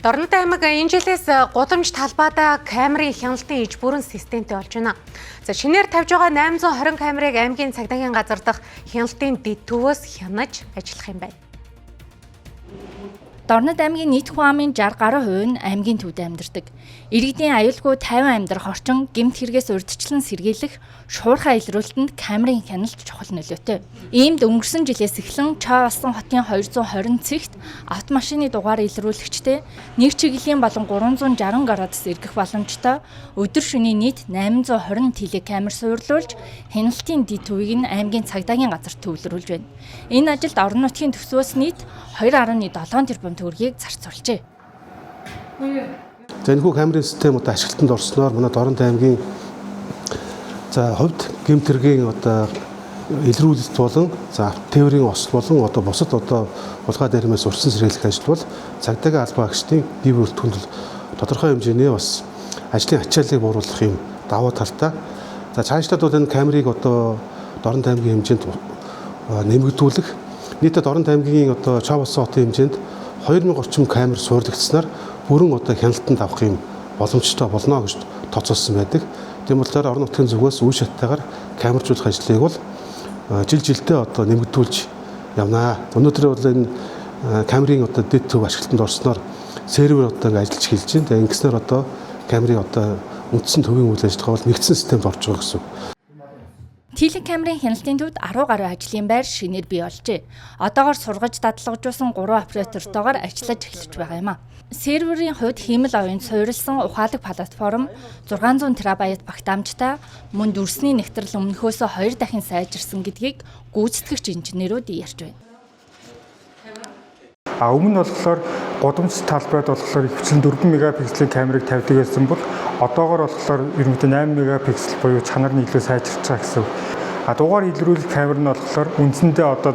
Дорнод аймаг энэ жилээс гудамж талбайдаа камерын хяналтын иж бүрэн системтэй болж байна. За, шинээр тавьж байгаа 820 камерыг аймгийн цагдаагийн газар дахь хяналтын дэд төвөөс хянаж ажиллах юм байна. Дорнод аймгийн нийт хүн амын 60 гаруй хувь нь аймгийн төвд амьдардаг. Иргэдийн аюулгүй тайван амьдрах орчин, гэмт хэрэгээс урьдчилан сэргийлэх, шуурхай илрүүлэлтэнд камерын хяналт чухал нөлөөтэй. Иймд өнгөрсөн жилээс эхлэн Чойбалсан хотын 220 цэгт автомашины дугаар илрүүлэгчтэй нэг чиглэлийн болон 360 градус эргэх боломжтой өдөр шөнийн нийт 820 телекамер суйрлуулж, хяналтын дэд төвийг нь аймгийн цагдаагийн газарт төвлөрүүлж байна. Энэ ажилд орон нутгийн төсвөөс нийт 2.7 тэрбум төгрөгийг зарцуулжээ. За, энэхүү камерын систем одоо ашиглалтанд орсноор манай Дорнод аймгийн за хувьд гэмт хэргийн одоо илрүүлэлт болон за тээврийн осол болон одоо бусад одоо хулгай дайрмаас урьдчилан сэргийлэх ажил бол цагдаагийн албан хаагчдын бие бүрэлдэхүүнд тодорхой хэмжээний бас ажлын ачааллыг бууруулах юм давуу талтай. За, цаашлаад бол энэ камерыг одоо Дорнод аймгийн хэмжээнд нэмэгдүүлэх, нийтдээ Дорнод аймгийн одоо Чойбалсан хотын хэмжээнд 2000 орчим камер суурлагдсанаар бүрэн одоо хяналтанд авах юм боломжтой болно гэж тооцоолсон байдаг. Тийм болохоор орон нутгийн зүгээс үе шаттайгаар камержуулах ажлыг бол жил жилдээ одоо нэмэгдүүлж явнаа. Өнөөдөр бол энэ камерын одоо дэд төв ашиглалтанд орсноор сервер одоо ингэ ажиллаж эхэлж байна. Тэгээ ингэснээр одоо камерын одоо үндсэн төвийн үйл ажиллагаа бол нэгдсэн системд орж байгаа гэсэн үг. Телекамерын хяналтын төвд 10 гаруй ажлын байр шинээр бий болжээ. Одоогоор сургаж дадлагжуулсан 3 оператортойгоор ажиллаж эхэлж байгаа юм а. Серверийн хувьд хиймэл оюунд суурилсан ухаалаг платформ 600 терабайт багтаамжтай, мөн дүрсний нэгтрэл өмнөхөөсөө 2 дахин сайжирсан гэдгийг гүйцэтгэгч инженерүүд ярьж байна. А өмнө нь болохоор гудамж талбайд болохоор ихэвчлэн 4 мегапикселийн камерыг тавьдаг байсан бол одоогор болохоор ерөнхийдөө 8 мегапиксел буюу чанар нь илүү сайжирч байгаа гэсэн үг. А дугаар илрүүлэх камер нь болохоор үндсэндээ одоо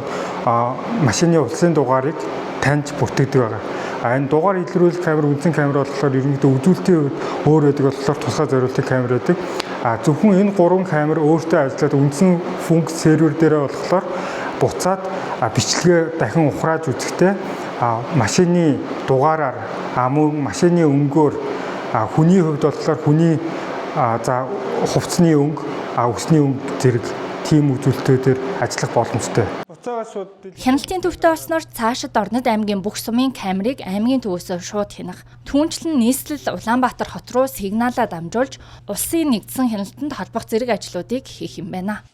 машины улсын дугаарыг таньж бүртгэдэг байгаа. А энэ дугаар илрүүлэх камер, үндсэн камер болохоор ерөнхийдөө үзүүлэлтийн хувьд өөр байдаг болохоор тусгай зориултын камер байдаг. А зөвхөн энэ гурван камер өөртөө ажиллаад үндсэн функц сервер дээрээ болохоор буцаад бичлэгээ дахин ухрааж үзэхдээ машины дугаараар, мөн машины өнгөөр, хүний хувьд болохоор хүний за хувцсны өнгө, үсний өнгө зэрэг тийм үзүүлэлтүүдээр ажиллах боломжтой. Хяналтын төвтэй болсноор цаашид Дорнод аймгийн бүх сумын камерыг аймгийн төвөөсөө шууд хянах. Түүнчлэн нийслэл Улаанбаатар хот руу сигналаа дамжуулж улсын нэгдсэн хяналтанд холбох зэрэг ажлуудыг хийх юм байна.